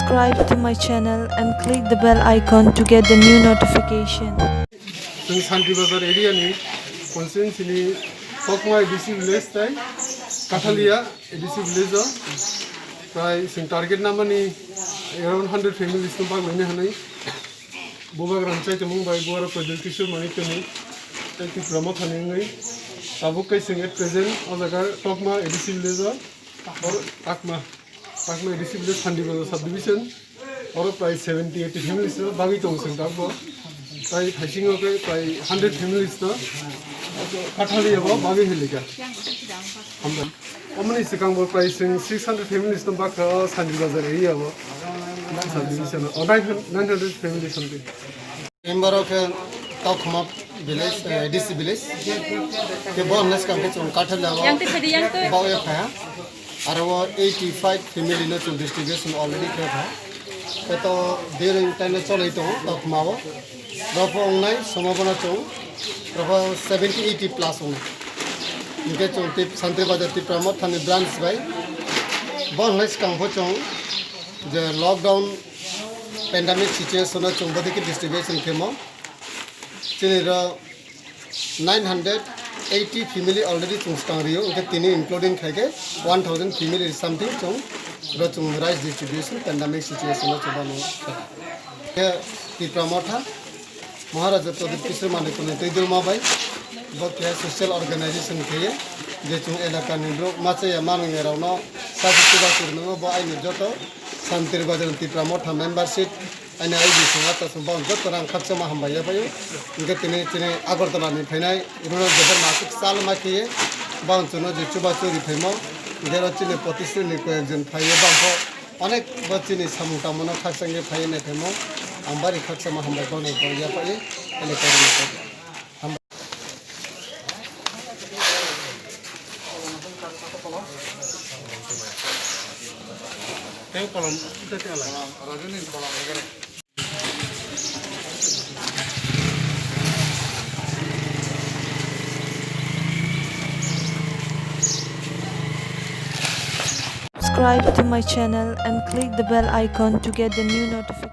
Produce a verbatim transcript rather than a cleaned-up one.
Subscribe to my channel and click the bell icon to get the new notification. Chwng Santi Bazar area ni constituency ni Kokma A D C village tai Kathalia A D C village o prai chwng target namani around hundred families no bak laina hanai. Bubagra rang chai tongmung bai bubagra Pradyot Kishore Manik tongmung tai Tipra Motha ni wngwi tabuk kai chwng at present o jaga Kokma A D C village o or Takma Takma A D C village Santi Bazar subdivision. Oro prai seventy eighty families no bagwi tongo chwng tabuk. Tai thaisingo khe prai hundred families no Kathalia bo bagwi hilikha. Hambai. Omoni swkang bo prai chwng six hundred families no bakha o Santi Bazar area o. Subdivision o nine hundred families something. Member o khe Tokma village, eh, A D C village. Khe bo hamle swkang khe chwng Kathalia o. Yang twi phai di, yang twi. Bo ya phaya. Aro o eighty five family no chwng distribution already khe kha. Khe to dering taino cholai tongo Tokma o. Rok pho wngnai somo bono chwng rok pho seventy eighty plus wngnai. Hinkhe chwng tei Santi Bazar Tipra Motha ni branch bai. Bo hamle swkang pho chwng je lockdown pandemic situation o chwng bodikhe distribution khemo. Chini ro nine hundred eighty family already chwng swkang rio, hwnkhe tini including khaikhe one thousand family something chwng ro chwng rice distribution pandemic situation o chwng bono khe. Khe Tipra Motha Maharaja Pradyot Kishore Manik ni twi dulma bai bo khe social organization khaiye je chwng elaka ni borok machaya manwngya rok no sasi chubachu rwno bo aini joto Santir Bazar Tipra Motha membership Ani I D song ata song bang joto rang khakchangma hambai ya phaio. Hingke tini chini Agartala ni phainai rural government aswk salma khe bang chwngno je chubachu ri phaimo. Hingke oro chini potisri ni koyek jon phaio bang pho onek bo chini samung tangmano khakchangye phaiye nai phaimo. Ang bari khakchangma hambai bang ya phaio. Ani kok ni kok. Subscribe to my channel and click the bell icon to get the new notification.